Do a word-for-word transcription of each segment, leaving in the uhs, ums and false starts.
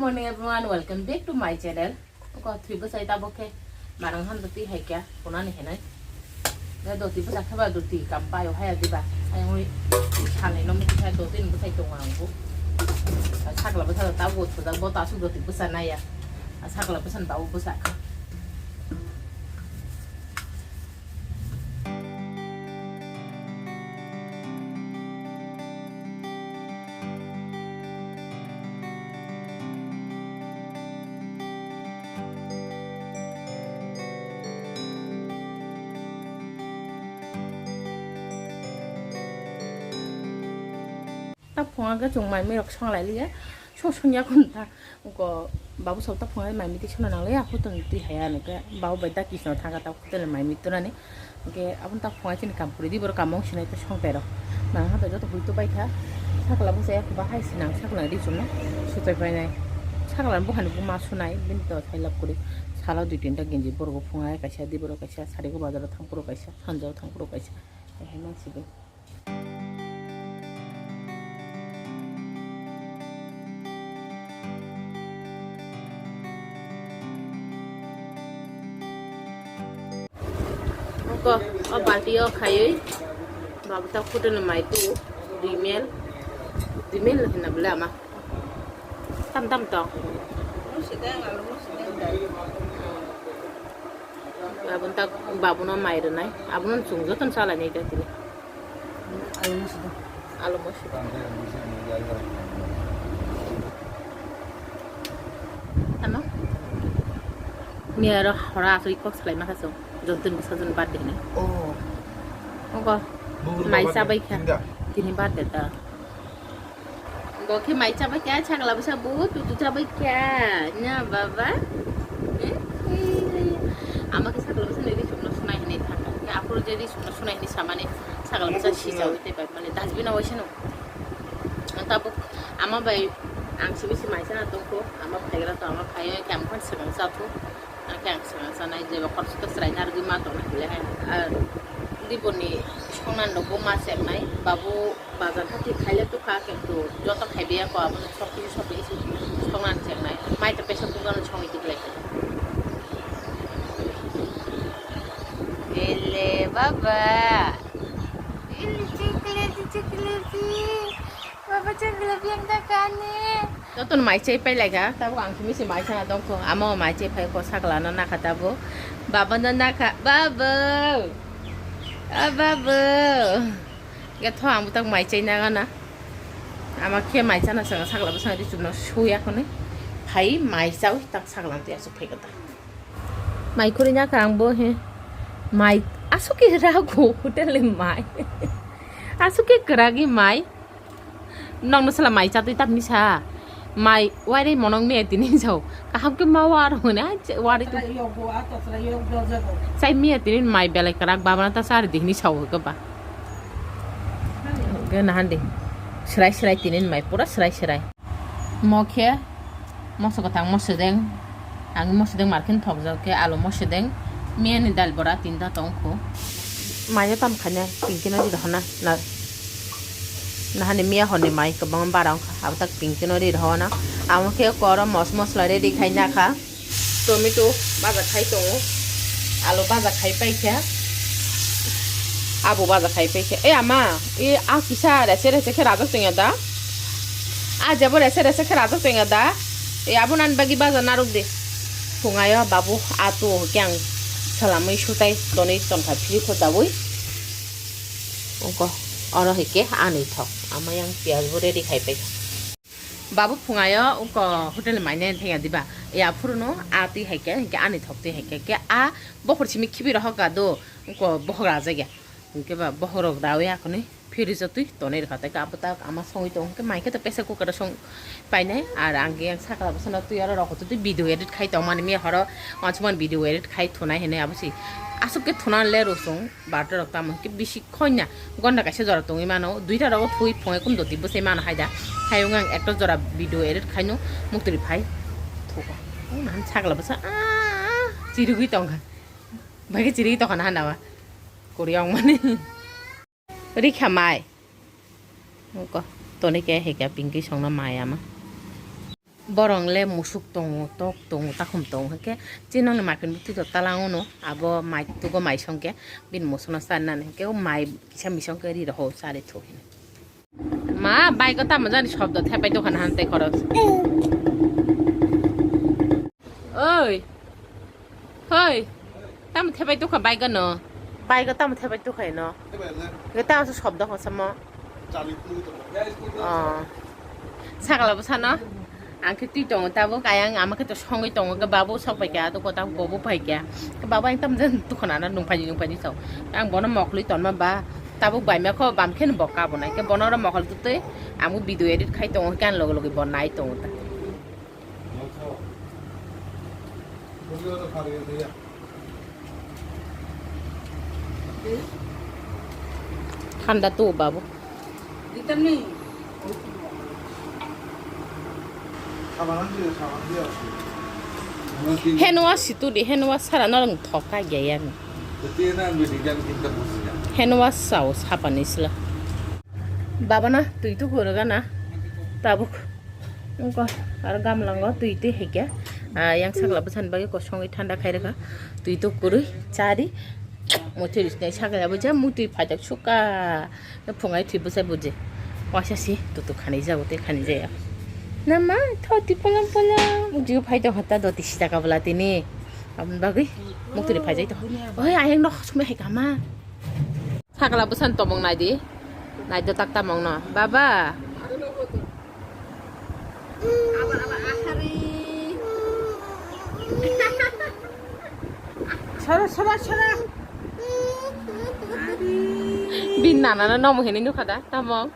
Morning everyone, welcome back to my channel. Ko thwi bwsai tabuk khe manang han doti hai kya punani hinai. Da doti bwsa khe ba doti kam payo haya diba. Ai oi salai no muti hai doti ni bwsai tongo ang bu. Sakla bwsa tabuk thujak bo ta asuk doti bwsa naya. Sakla bwsa ni tabuk bwsa kha. Ta phunga khe chwng mai mirok song lai liya, so song ya kun ta. Ko babu sabo ta phunga mai miti sona nang liya, hoton twi haya nang khe babu bai ta kisno thang kha ta hotel mai miti tonani. Hwnkhe aboni ta phunga chini kam kwrwi di, borok kamo wng sinai ta song tai rok. Nang ha ta joto hui to bai kha, sakla bwsa ya ba hai se nang sakla ri chumno sutai pai nai. Sakla bukhani buma sunai bini to thai lab kwrwi. Salo dui tinta ginji borok phunga kaisa di, borok kaisa sari ko bazar thang phuru kaisa, sanja thang phuru kaisa. Hai hai man sidi. Oko, o balti o khaiwi, babu ta photo no mai tu, rimel, rimel no hinna bole ama. Tam tam tong. Musideng, alu musideng dai. Aboni tak babuno mai rwnai, abono chwng jotono salainai ta tini. Alu musideng. Alu musideng. Ano? Ni aro hora aswk kok salai masa chwng, jontoni bwsa jon birthday hinwi. Oh. Ogo. Mai chabai kha. Tini birthday ta. Bo khe mai chabai kha, sakla bwsa bo tutu chabai kha. Na baba? Eh, eh. Ama khe sakla bwsa ni risuk no sunai hinwi thangkha. Khe aphuru je risuk no sunai hinwi samani sakla bwsa si chawi tei bai mani dustbin o waisa no. Tabuk ama bai ang simi si mai chana tongkho. Ama phaigra to ama phaiwi khe ang phano swkang chathu. Ang khe ang swkang chanai jeba khoroksa to chwrai narwgwi ma tongna hile hai. Ar diboni songnani rokbo ma chengnai. Babu Bazar hati khaile tukha, kintu joto khaibe ya ko, abono sok kisi sok kisi songnan chengnai. Mai ta pesa kungano songwi tiklai. Ele baba. Ele chocolate, chocolate. Baba chocolate yang tak kani. Joto mai chai pai laika, tabuk ang kimi si mai sana dongkho. Amo mai chai pai ko sakla no nakha tabuk. Baba no nakha, baba. Ah, baba. Ge tho ang butak mai chai na gana. Ama khe mai chana sanga sakla bwsang ri chumno suya khone. Phai mai chawi tak sakla twi asuk phai kata. Mai khuri nya kha ang bo he. Mai asuk ke ra go hotel ni mai. Asuk ke kwragi mai. Nokno sala mai chatwi tamni sa. Mai wairwi monok miya tini jao. Kaham khe ma waro hwnwi, ai, che-, warwi tu. Chai miya tini mai belai kwrak babana ta chari di hwnwi sao hwnkhe ba. Hwnkhe nahan di. Swrai swrai tini mai pura swrai swrai. Mo khe moso kwthang moso deng. Ang moso deng markhe thokjak khe alu moso deng. Miya ni dal bora tinta tong kho. Mai tam khaina tingkino di rohona. Na. Nahani miya horni mai kwbangma bara wngkha, abo tak pink khe no ri rw na. Amo khe koro mos mosla ready khai na kha. Tomato baja khai tongo, alu baja khai pai kha, abo baja khai pai kha. E ama, e a kisa rese rese khe rajak tongya da? A jebo rese rese khe rajak tongya da? E abo nani bagwi baja narwk di. Phungayo babu a tu khe ang salamwi sutai tonwi tongkha philip kho daui. Ongko, oro hai khe ani thok. Ama yang piyaj bo ready khai pai. Babu phungayo ongko hotel ni mai nai thangya diba? Ya phuru no a twi hai khe, hai khe ani thok twi hai khe, khe a bokhor simi khibi rohok ga do, ongko bokhok rajak ya. Hwnkhe ba bokhorok rawi akhonwi fridge o twi tonwi rwkha, tei khe abo tak ama songwi tongo, hwnkhe mai khe to pressure cooker o song painai, ar ang yang sakla bwsano twi oro rok twi video edit khai tongmani, miya horo uansukmani video edit khai thunai hinwi abo se aswk khe thuna le rw chwng. Barta rok tamo khe bisi khoina gonda kaisa jora tongwi mano, duita rogo thui phungai kum doti bwsai mano hai da. Hai wng ang ekta jora video edit khaino muktwi phai thuka. Ang naham sakla bwsa, ah, chirigwi tongkha. Bai khe chirigwi tongkha nahan nawa. Kori ong mani. Rikha mai. Ko toni ke hika pinki songna mai ama. Borong le musuk tongo, tok tongo, takhum tongo, hwnkhe chini nokni maiphin bwtwi to talango no, abo mai tugo mai songkhe bini musukno charnani, hwnkhe o mai kisa misong khe ri rohor chari thok hino. Ma, bike o tamo jani shobdo thepai tokha na han tei khorok. Oi. Hoi. Tamo thepai tokha bike o no. Bike o tamo thepai tokha no. Ge tamo shobdo kho samo. Oh. Sakla bwsano. Ang khe twi tongo tabuk, ayang ama khe to songwi tongo, khe babu sok pai kha, to kota bobo pai kha. Khe babu ang tam jan tukuna na nung pai nung pai ni sao. Ang bono mokli tonma ba tabuk bai ma kho bam khe bo ka bo nai. Khe bono ro mokol tu twi ang bo video edit khai tongo, khe ang logi logi bo nai tongo ta. Thanda tu babu. Hand wash si tu di, hand wash sara norong thok ka gaya ni. Hand wash sao sapani sila. Baba na twi tu horo gana tabuk. Wngkha aro gamlango twi twi hai khe, ah, yang sakla bwsani bagwi kosongwi thanda khai rwkha. Twi to kwrwi chari. Motwi rwsnai sakla bo ja motwi phaijak sukha. Phungai thwi bwsai buji. Waisa si tutu khanai jago tei khanai jaya. Nama thoti polam polam. Uji phai tongkha ta doti sida kabla tini. Aboni bagwi motwi phaijak to. Oi ayang no sumai hai kama. Sakla bwsani tomong nai di. Nai do tak tamong no. Baba. Sora, sora, sora. Bin nana no nomo hini nukha da, tamong.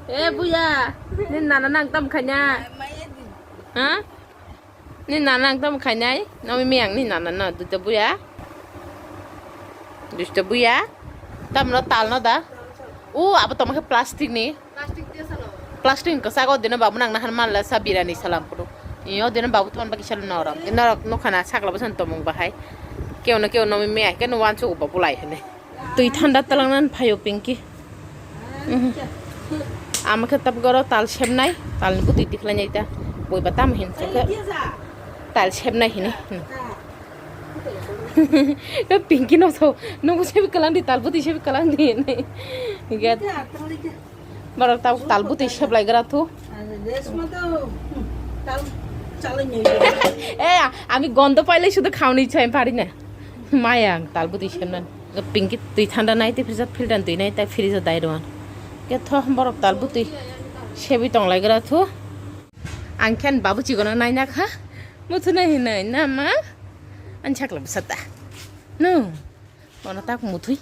Eh, buya. Ni nana nang tam khanya. Ha? Ni nana ang tamo khainai? Nomi miyang ni nana no, duita buya. Duita buya. Tamno talno da. O, abo tamo khe plastic ni. Plastic ni kwchak o dino babu nang nahan manla sa birani salam kudu. Iyo dino babu thon baki sal norom. Norok nokha na sakla bwsani tomong bahai. Keo no keo nomi miyang khe no wansugo babu lai hwnwi. Twi thanda talangnan phaio Pinky. Mhm. Ama khe tabuk oro tal sepnai, talni bwtwi tikhlainai ta. Boiba tamo hin se khe tal sepnai hini. Pinky no so, nungbo sebi kalang di, tal bwtwi sebi kalang di hini. Hinkhe borok tabuk tal bwtwi seblai gra thu. Eh, ami gondo pailai sudo khauni chai pari na. Maya ang tal bwtwi sepnani. Pinky twi thanda nai tei fridge o filter twi nai tei fridge o dai rwan. Khe tho borok tal bwtwi sebi tong lai gra thu. Ang khe ani babu chikon no nai na kha. Muthuna hinwi na ma? Ani sakla bwsa ta. No. Ono tak muthwi.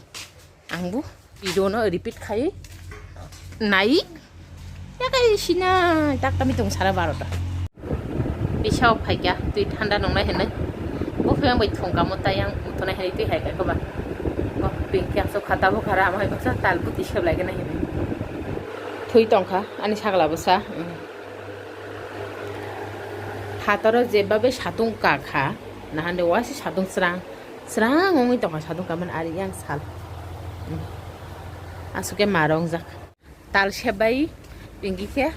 Ang bo video no repeat khai nai. Yakai sina tak tami tong sara barota. Bisao phaikya twi thanda nongnai hinwi. Bo phiyang bai thung kamo tai yang uthonai hinwi twi hai kha ba. Bo Pinky asok khata bo khara amai baksa tal bwtwi seblai gana hinwi. Thui tongkha ani sakla bwsa. Phataro jebabe satung kakha nahande wasi satung srang. Srang wngwi tongkha satung kaman ari yang sal. Aswk khe ma rongjak. Tal sebai Pinky khe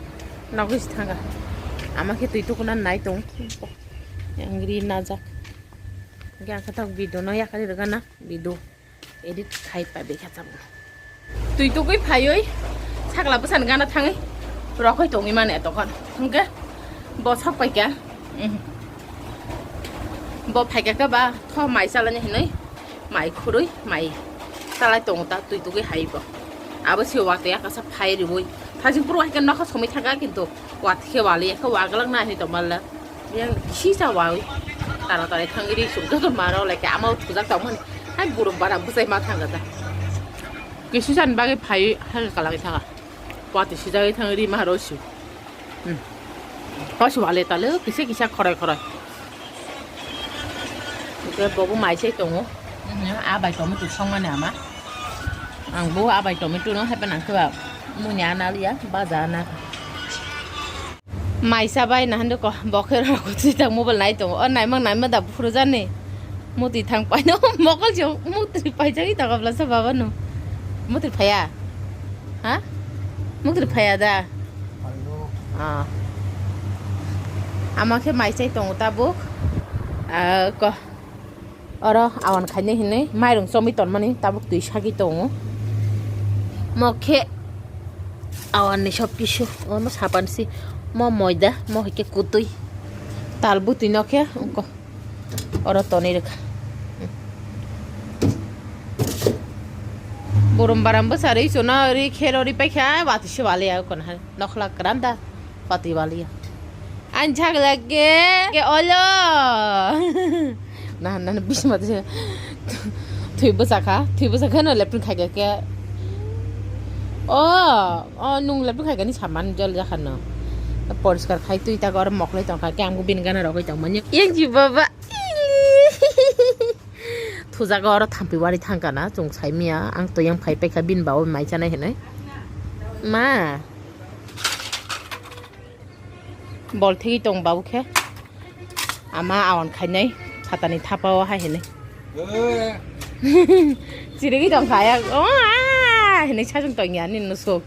nogwi se thanga. Ama khe twi tukuna nai tong. Yang ri najak. Yang khe tok video no yakari rwgana video edit khai pai bai kha tabuk. Twi tugwi phaiwi sakla bwsani gana thangwi rokhoi tongwi mani etokon. Hwnkhe bo sok paikha. Mhm. Bo phaikha khe ba tho mai chalani hinwi mai khurwi mai chalai tongo ta twi tugwi hai bo. Abo se watwi akasa phai riwi thajing puro hai khe nokha somwi thangkha kintu watwi khe wali khe waglak na hinwi tongmalla. Yang kisa wawi. Tara tara thangwi ri suk joto maro leke ama thujak tongmani. Hai buruk bara bwsai ma thangkha ta. Kisi san bagwi phai hai kalangwi thangkha. Pati sijagwi thangwi ri ma ro suk. Hmm. Kosi wale tale kisa kisa khoroi khoroi. Ke bobo mai sai tongo. Hmm, a bai tomato songmani ama. Ang bo a bai tomato no hepa nang khe ba muni ana liya baja ana. Mai chabai na hande ko, bo khe rok twi tak mobile nai tongo. O naimang naima da buphuru jani. Mutwi thang paino mokol se mutwi paijagwi tongo bwlasa baba no. Mutwi phaiya? Ha? Mutwi phaiya da? Ah. Ama khe mai chai tongo tabuk. Ah, ko. Oro awan khainai hinwi mairung chomwi tonmani tabuk twi sagwi tongo. Mo khe awan ni sob kisu. Omo sapan si. Mo moida, mo hai khe kutui. Tal butui no khe wngko. Oro tonwi rwkha. Borom baram bwsa rwi chwna rwi khe rw rwi paikha, watwi se waliya, kon hai nokhla kwran da, watwi waliya. Ang jagla ke, ke olo. Nah, nah, bisma twi bwsakha, twi bwsakha no lepin khaikha ke. O, o, nung lepin khaikha ni saman jol jakha no. Poriskar khai twi ta gor moklai tongkha ke, ang bini gana rogwi tongmani. Yang ji baba. Thujago oro thampi wari thangkana, chwng saimia, ang to yang phai paikha, bini bawi mai chanai hinwi. Ma. Bol thigwi tong babu khe. Ama awan khainai, phatani thapao hai hinwi. Chirigwi tong kha, o, a, hinwi sajwng tong ya, nini nusuk.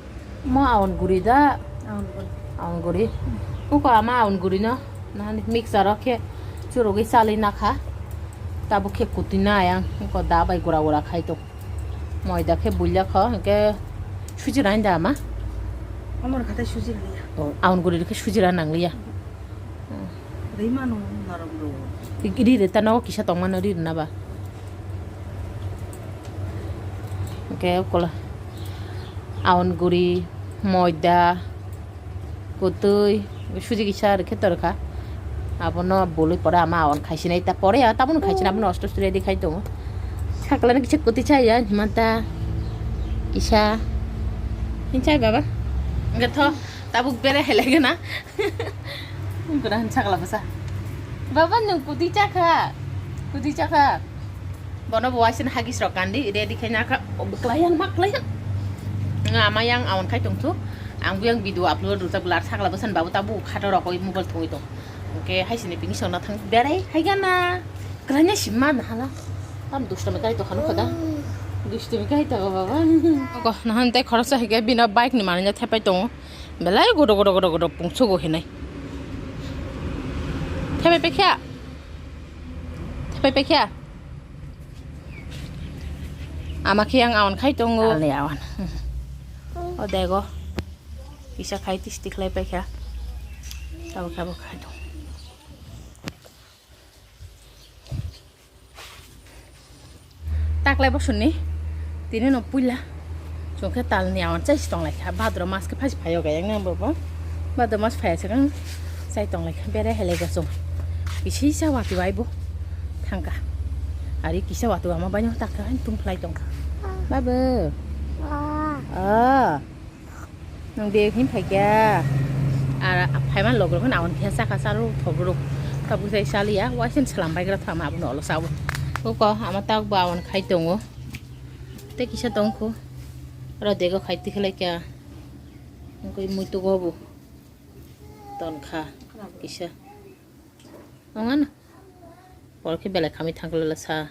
Mo awan guri da. Awan guri. Awan guri. Uko ama awan guri no. Nani mixer o khe churugwi chalwi nakha. Tabuk khe kutui na ayang. Uko da bai gura gura khai tok. Moida khe bulia kho. Hwnkhe suji rain da ama. Amor khatai suji raya. O, awan guri khe suji ra nangliya. Rima no naram do. Ri re ta no kisa tong mano ri na ba. Hwnkhe ukola awan guri, moida, kutui, suji kisa rwkhe torkha. Abono bului pore ama awan khaisinai ta pore ya, tabukno khaisinai, abono osto osto ready khai tongo. Sakla ni kisa kutui chaya, himanta kisa. Hinchai baba. Hwnkhe tho, tabuk bere helai gana. Bwrang sakla bwsa. Baba, nwng kutui chakha? Kutui chakha? Bono bo waisa hagis rok kandi, ready khai nakha. O, bwklai yang, ma klai yang. Nga ama yang awan khai tongthu. Ang buyang video upload rwjak bwlar sakla bwsa ni babu tabu khato rokoi mobile thungwi tong. Hwnkhe haisini bini songna thang berai hai gana. Kwlaina simma nahala. Tam dustami kai to khanu khoda. Dustami kai to baba. Ko nahan tei khoroksa hige bino bike ni manwi thepai tongo. Belai godo godo godo godo pungsugo hinai. Thepai pekha. Thepai pekha. Ama khe yang awan khai tongo. Ani awan. O dego. Kisa khai tisti khlai paikha. Tabuk tabuk khai tongo. Taklai bosoni tini no puila chwng khe talni awan chai si tonglaikha. Bhadra mas khe phai si phaio gayang nang bo bo. Bhadra mas phai se kang chai tonglaikha. Bere helai ga chwng. Kisi sa wati wai bo thangka. Ari kisa wati wama bai no takha ani tum phlai tongkha. Babu. Ah. Nwng de hin phaikya? Ar phaima logrok hin awan phiya chakha chalu thobrok. Tabuk sai chaliya, waisen salam baigra thama abono olo chawi. Uko ama tak bo awan khai tongo. Tei kisa tongkho. Oro dego khai tikhlai kya. Wngkhe muitu go bo. Tonkha. Kisa. Ongano. Porkhe belai khamwi thangkhlala sa.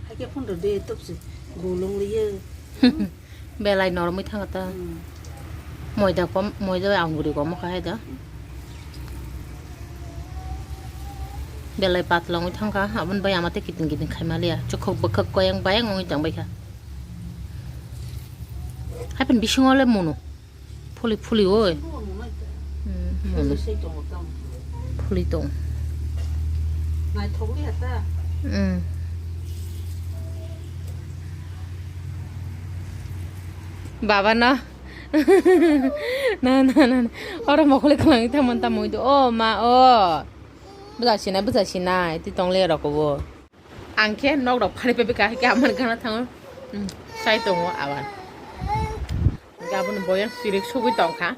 Haikhe phone rw de topsi gulung liye. Belai noromwi thangkha ta. Hmm. Moida kom, moida bai anguri kom kha hai da. Belai patla wngwi thangkha, aboni bai ama tei kiting kiting khaima liya. Chukhuk bwkhak koyang bayang wngwi tongbaikha. Haiphan bisingo le munu. Phuli phuli oi. Hmm, munu. Phuli tong. Hmm. Baba no. Na, na, na, na. Oro mokoli kwlangwi tamo tamo do. O ma o. Bwsa sinai, bwsa sinai. Twi tong le rok bo. Ang khe nok rok phari pai kha, khe amar gana thango. Hmm, sai tongo awan. Gabon boyang sirik sugui tongkha.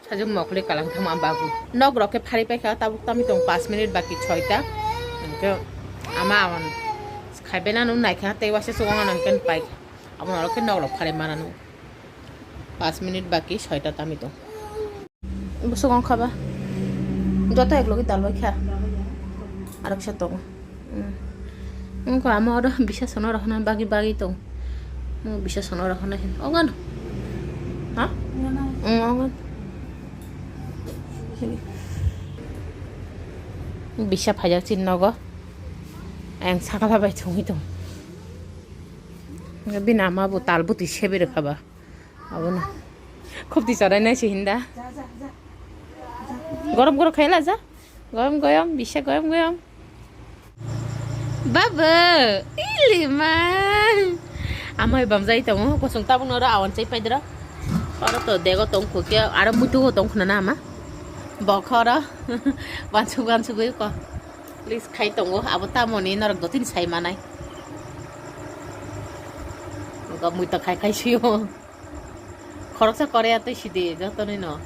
Sajwk mokli kalang thangma bagwi. Nok rok khe phari paikha, tabuk tamwi tong, paanch minute baki soita. Hwnkhe ama awan khaibai nang naikha, tei waisa chukwang ano hwnkhe paikha. Aboni ulo khe nok rok phari manano. Paanch minute baki soita tamwi tong. Bwswk wng kha ba? Joto ek logi dal bai kha. Areksa tongo. Hmm. Wngkha ama oro bisa sono rohorna bagwi bagwi tong. Mo bisa sono rohorna hin. Ongan. Ha? Ong, ongan. Bisa phaijak chin nogo. Ang sakala bai thungwi tong. Bini ama bo tal bwtwi sebi rwkha ba. Abono. Khopti charai nai se hinda. Gorom gorom khaila ja. Goyom goyom, bisa goyom goyom. Baba, ilima. Amai bamjai tongo, kosong tabuk noro awan chai paidra. Oro to dego tong khukya, aro muitu tong khna na ama. Bokhoro. Wansuk wansuk oi ko. Please khai tongo, abo tamoni norok dotini sai manai. Go muitu khai khai suyo. Khoroksa korea tei sidi jotonino.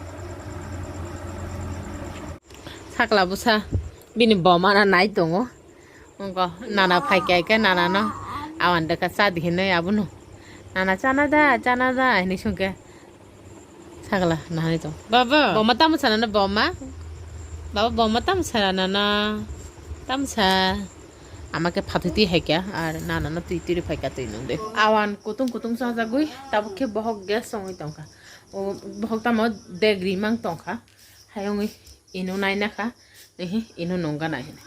Sakla bwsa bini boma na nai tongo. Wngkha nana phaikha khe nana no awan dekha cha di hinwi abono. Nana chana da, chana da hinwi swngkhe. Sakla nahani tong. Baba. Boma tamo sana na boma? Baba boma tamo sana na? Tamo sa. Ama khe phatwi twi hai kha, ar nana no twi twi rw phai kha twi nung de. Awan kutung kutung chajagwi, tabuk khe bohok gas wngwi tong kha. O bohok tamo degri mang tong kha. Hai wngwi ino nai na kha, ehe, ino nung gana hinwi.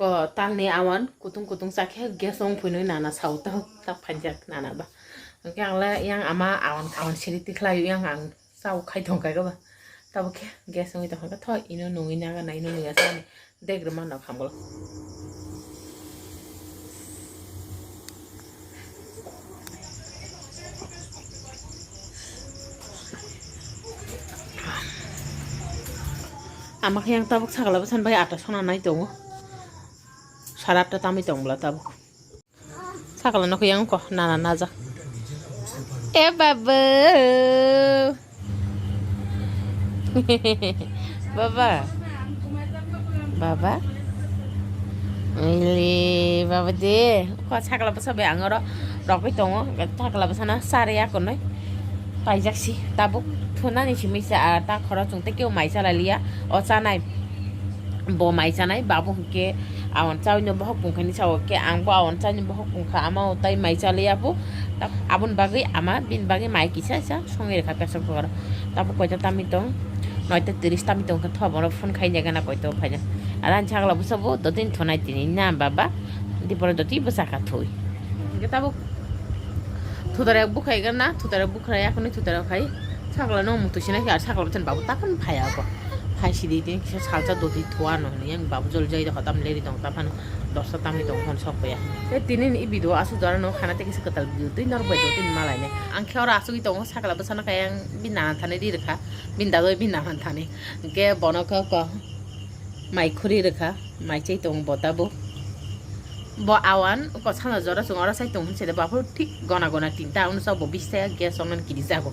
O talni awan kutung kutung cha khe gas wng phunwi nana sao ta, ta phaijak nana ba. Hwnkhe ang le yang ama awan, awan siri tikhlai yang ang. Chao khai tong kha ba. Tabuk khe gas wngwi tong kha tho ino nungwi naga na ino nungya sa ni dek rwma no khamgalo. Ama khe yang tabuk sakala bwsan bai atta sona nai tongo. Sara atta tamwi tong bwla tabuk. Sakala no khe yang ko nana najak. E babu. Baba. Baba. Ili baba de. Ko sakala bwsa bai ang oro rokwi tongo. Sakala bwsa na sari akonoi. Paijak si tabuk thunani simi sa ta khoro chwng tei kebo mai chala liya. O chanai. Bo mai chanai, babu hwnkhe awan chawi no bohok bungkhaini sao khe ang bo awan chawi no bohok bungkha ama o tai mai chaliya bo. Aboni bagwi ama bini bagwi mai kisa sa songwi rwkha pesok bokaro. Tabuk koita tamwi tong, noita tiris tamwi tong khe thobo no phone khai nai gana koito phaina. Aro ani sakla bwsa bo dotini thonai tini na baba, diporo doti bwsa kha thui. Hwnkhe tabuk Thutara bukhai gana, thutara bukhai yakni thutara khai. Sakla no mutu sinai khe, sakla bwthan babu takan phaya ko. Phai sidi tin kisa salsa doti thua no, yang babu jol jai da khatam leri tong ta phano, dosta tamni tong hon sok ya. E tinin i video asu dora no khana te kisa katal video twi nor bai doti malai ne. Ang khe ora asu i tongo sakla bwsano kaya ang bin nana thani ri rwkha, bin dadoi bin nana thani. Hwnkhe bono khe ko mai khuri rwkha. Mai chai tongo bo tabuk. Bo awan ko sana jora chwng oro sai tong hinse de, bo aphuru thik gona gona tinta, ang nukha bo bish taka gas ongmani kiri jago.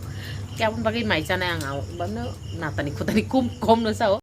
Khe aboni bagwi mai chanai ang, ang bono natani khutani kum kom no sao.